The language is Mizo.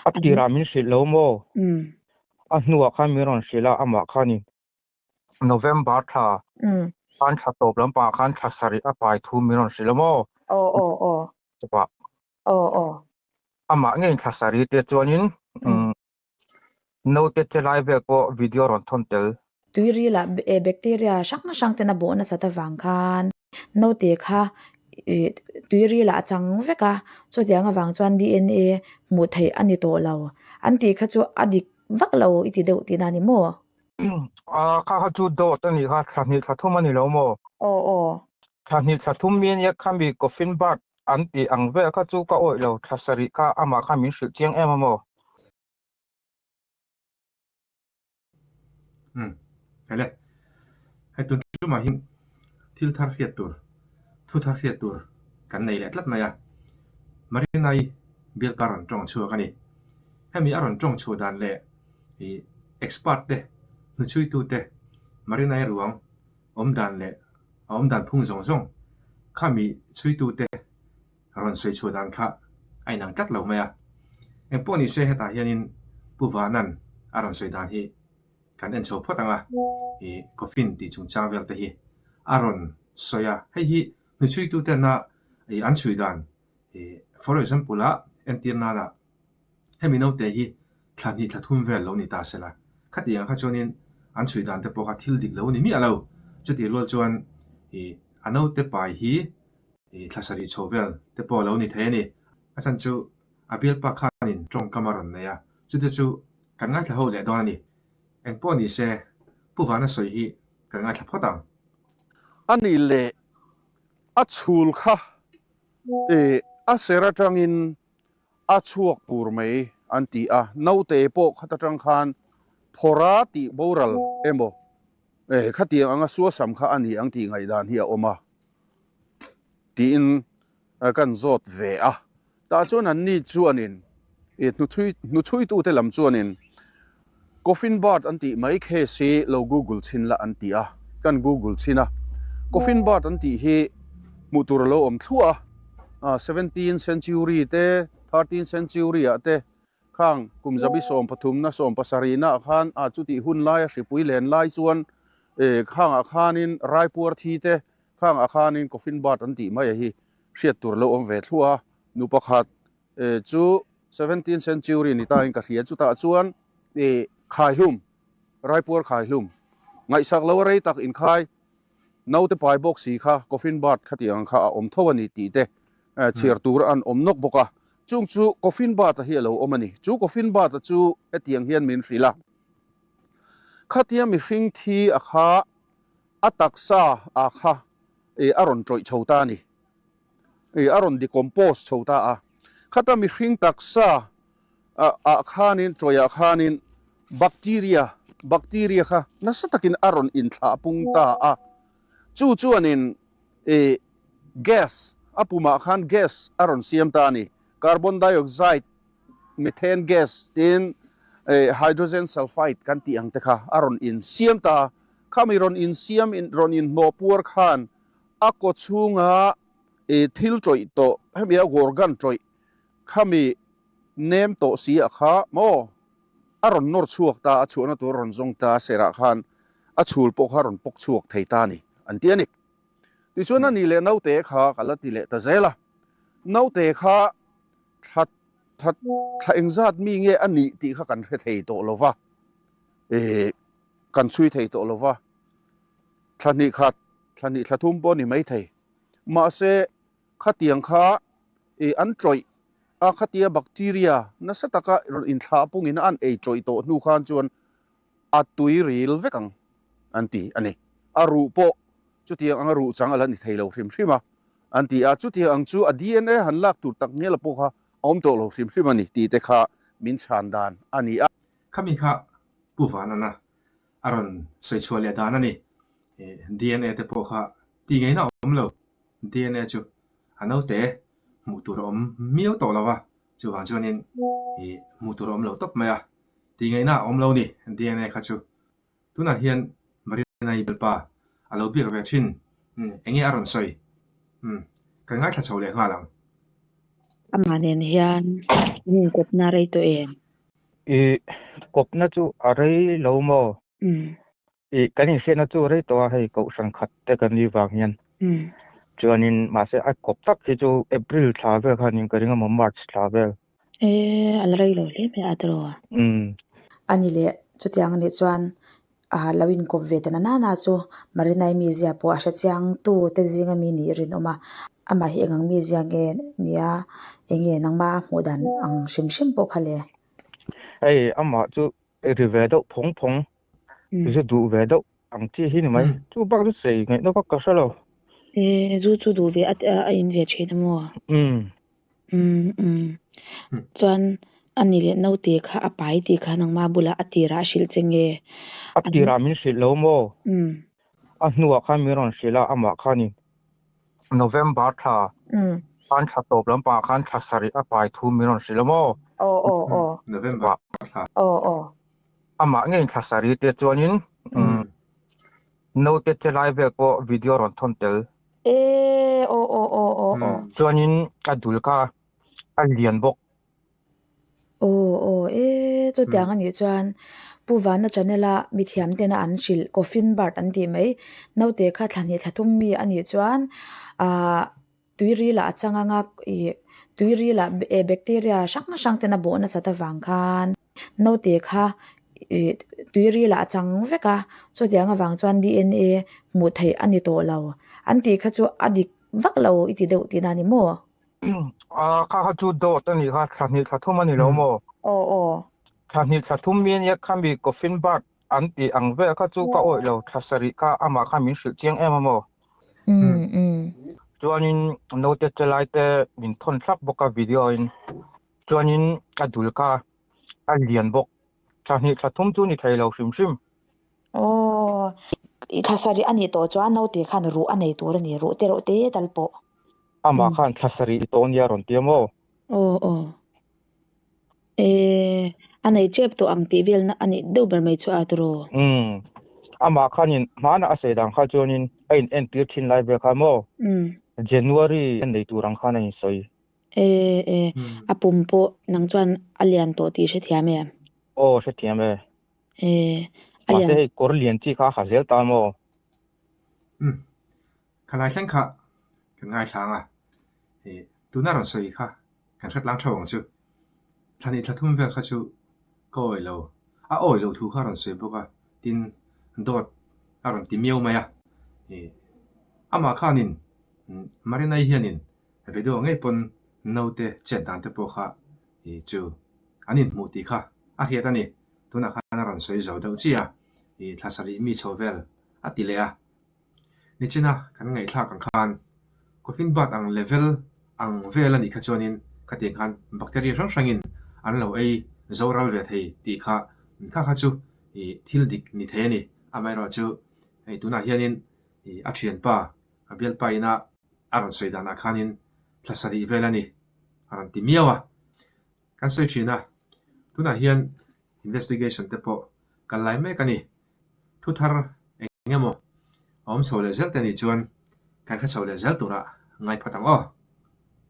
A tirah min hrilh lo maw? A hnuah khan min rawn hrilh a, amah khanin November thla khan thla tawp lampangah khan thla sarih a pai thu min rawn hrilh a maw? Chupah amah ngeiin thla sarih te chuanin Naute che lai vel pawh video rawn thawn tel. Tuirilah bacteria hrang hrang ten a bawh nasat avang khan naute kha ih tuirilah a chang vek a, chutiang avang chuan DNA hmuh theih a ni tawh lo. An tih kha chu a dik vak lo i ti deuh tihna a ni maw? A kha kha chu dawt a nih kha, thla hnih thla thum a ni lo maw? Aw aw. Thla hnih thla thum mi a nia khami coffin birth An tih ang vel kha chu ka awih lo, thla sarih kha amah kha min hrilh chiang em a maw? Umm, hele. Hei tun tumah hi thil thar hriat tur, thu thar hriat tur kan nei leh tlat mai a. Marina-i bialpa rawn tawng chhuak a ni. Hemi a rawn tawng chhuah dan leh ih expert te, hnuchhuitu te Marina-i ruang awm dan leh a awm dan phung zawng zawng khami chhuitute rawn sawi chhuah dan kha a inang tlat lo mai a. Engpawh ni se hetah hianin Pu Vanan a rawn sawi dan hi kan en chho phawt ang a, ih coffin tih chungchang vel te hi a rawn sawi a. Hei hi hnuchhuitutena ih an chhui dan ih for example ah entir nana hemi naute hi thla hnih thla thum vel lo ni ta sela khatiang kha chuanin an chhui dan te pawh kha thil dik lo a ni miah lo. Chutih rual chuan ih a naute pai hi ih thla sarih chho vel te pawh a lo ni thei a ni. A chhan chu a bialpa khanin tawngkam a rawn nei a, chute chu kan ngaithla ho leh dawn a ni. Engpawh ni se Pu Vana sawi hi kan ngaithla phawt ang. A nih leh a chhul kha Ih, a ser atangin a chhuak pur mai an ti a, naute pawh khat atang khan phawra tih boral emaw eh khatiang anga suasam kha a ni ang tih ngaihdan hi a awm a tiin kan zawt ve a. Tah chuan anni chuanin ih hnuchhuitute lam chuanin Coffin bird an tih mai case hi lo google chhin la an ti a, kan google chhin a. Coffin bird an tih hi hmuh tur a lo awm thluah a, 17 century te, 13 century ah te khang kum zabi sawmpathumna sawmpasarihna ah khan a chutih hun laia hripui len lai chuan khang ah khanin raipuar thi te khang ah khanin coffin bird an tih mai a hi hriat tur a lo awm ve thluah a, nu pakhat Chu 17th century ni tain ka hria chutah chuan i khaihlum, raipuar khaihlum, ngaihsak lo a rei tak inkhai naute pai bawk si kha coffin bird khatiang ang kha a awm tho a ni tih te chhiar tur an awm nawk bawk a. Chung chu coffin bird a hi a lo awm a ni. Chu coffin bird a chu hetiang hian min hrilh a, khatia mihring thi a kha a taksa a kha a rawn tawih chho ta a ni. Ih a rawn decompose chho ta a, khata mihring taksa ah khanin tawihah khanin bacteria, bacteria kha nasa takin a rawn inthlah pung ta a, chu chuanin ih gas a pumah khan gas a rawn siam ta a ni, carbon dioxide, methane gas tin ih hydrogen sulfide kan tih ang te kha a rawn insiam ta a, khami rawn insiam rawn inhnawh puar khan A kaw chhunga i thil tawih tawh, hemi a organ tawih khami nem tawh si a kha maw? A rawn nawr chhuak ta, a chhuahna tur a rawn zawng ta, a serah khan a chhul pawh kha a rawn pawk chhuak thei ta a ni, an ti a ni. Tichuan a ni leh naute kha ka la ti leh ta zel a, naute kha thla thla thla engzat mi nge a nih tih kha kan hre thei tawh lo va, ih kan chhui thei tawh lo va. Thla hnih khat, thla hnih thla thum pawh a ni maithei. Mahse, khatiang kha ih an tawih a, khatia bacteria nasa taka rawn inthlah pungin a an ei tawih tawh hnu khan chuan a tui ril vek ang an ti a ni. A ruh pawh chutiang anga ruh chang a la ni thei lo hrim hrim a an ti a, chutiang ang chu a DNA han lak tur tak ngial pawh kha a awm tawh lo hrim hrim a ni tih te kha min chhan dan a ni a. Khami kha Pu Vanana a rawn sawi chhuah leh dan a ni. DNA te pawh kha ti ngei na awm lo. DNA chu a naute hmuh tur a awm miau tawh lo a, chuvang chuanin ih hmuh tur a awm lo tawp mai a, ti ngei na a awm lo ni DNA kha chu. Tunah hian Marina-i bialpa a lo biak ve thin, eng nge a rawn sawi? Umm, kan ngaithla chho leh nghal ang. Amah nen hian in inkawpna a rei tawh em? I kawpna chu a rei lo maw? I kan inhriatna chu a rei tawh a, hei kohhran khat te kan nih vang hian. Chuanin mahse a kawp tak hi chu April thla vel khan in ka ring a maw March thla vel. E, a la rei lo hle mai a tiraw? Umm. A ni leh, chutiang anih chuan ah lo inkawp ve ta na nana chu Marinai mizia pawh a hre chiang tu te zinga mi nih rinawm a, amah hi engang mizia nge nia enge nangma hmuh dan ang hrim hrim pawh kha le. Hei amah chu ri ve deuh phawng phawng, zu duh ve deuh ang chi hi ni mai, chu bak chu sei ngaihna vak ka hre lo. E, zu chu duh ve a in ve thin a maw? Umm. Umm umm. Chuan a ni leh naute kha a pai tih kha nangma bulah a tirah a hrilh che nge? A tirah min hrilh lo maw? Umm. A hnuah khan min rawn hrilh a, amah khanin November thla khan thla tawp lampangah khan thla sarih a pai thu min rawn hrilh a maw? Aw aw aw. November thla. Aw aw. Amah ngeiin thla sarih te chuanin naute che lai vel pawh video rawn thawn tel. E aw aw aw aw aw. Chuanin a dul kha a lian bawk. Aw aw e chutiang a nih chuan Pu Vana channel a mithiam tena an hrilh coffin bird an tih mai naute kha thla hnih thla thum mi a nih chuan ahh tuirilah a chang anga ih tuirilah bacteria hrang hrang tena bawh nasat avang khan naute kha ih tuirilah a chang vek a chutiang avang chuan D_N_A hmuh theih a ni tawh lo an tih kha chu a dik vak lo i ti deuh tihna a ni maw? Ah kha kha chu dawt a nih kha thla hnih thla thum a ni lo maw? Aw aw. Thla hnih thla thum mi ania khami coffin bird an tih ang vel kha chu ka awih lo thla sarih kha amah kha min hrilh chiang em a maw? Umm umm. Chuanin naute che lai te min thawn thlak bawk a video in chuanin a dul kha a lian bawk. Thla hnih thla thum chu ni thei lo hrim hrim. Aw, thla sarih a nih tawh chuan naute khan ruh a nei tur a ni, ruh te reuh te tal pawh. Amah khan thla sarih i tawh nia rawn ti a maw? Aw aw. E, a nei tep tawh ang tih velna a nih deuh ber mai chu a tiraw? Umm. Amah khanin hmana a sawi dan kha chuanin a in entir thin lai vel kha maw? Umm. January a nei tur ang khan a insawi. E e, a pum pawh nang chuan a lian tawh tih hrethiam em? Aw, hrethiam e. E, a lian. Mahse hei kawr lian chi kha a ha zel ta maw? Umm, khalai thleng kha kan ngaithlang a, e tuna rawn sawi kha kan hretlang theuh ang chu. Thlahnih thla thum vel kha chu ka awih lo, a awih loh thu kha a rawn sawi bawk a, tin dawt a rawn ti miau mai a, e amah khanin Marinai hianin Video ngei pawn naute chet dan te pawh kha i chu an inhmuh tih kha a hriat a ni. Tunah khan a rawn sawi zo deuh chiah a, i thla sarih mi chho vel a ti leh a. Nichina kan ngaihthlak ang khan coffin bat ang level ang vel a nih kha chuanin khatiang khan bacteria hrang hrangin an lo ei zo ral ve thei tih kha kha kha chu i thil dik ni thei a ni. Amaherawhchu hei tunah hianin i a thianpa a bialpa ina A rawn sawi danah khanin thla sarih vel a ni, a rawn ti miau a. Kan sawi thin a, tunah hian investigation te pawh kal lai mek a ni. Thu thar eng emaw a awm chho leh zel te nih chuan kan hre chho leh zel turah ngai phawt ang aw.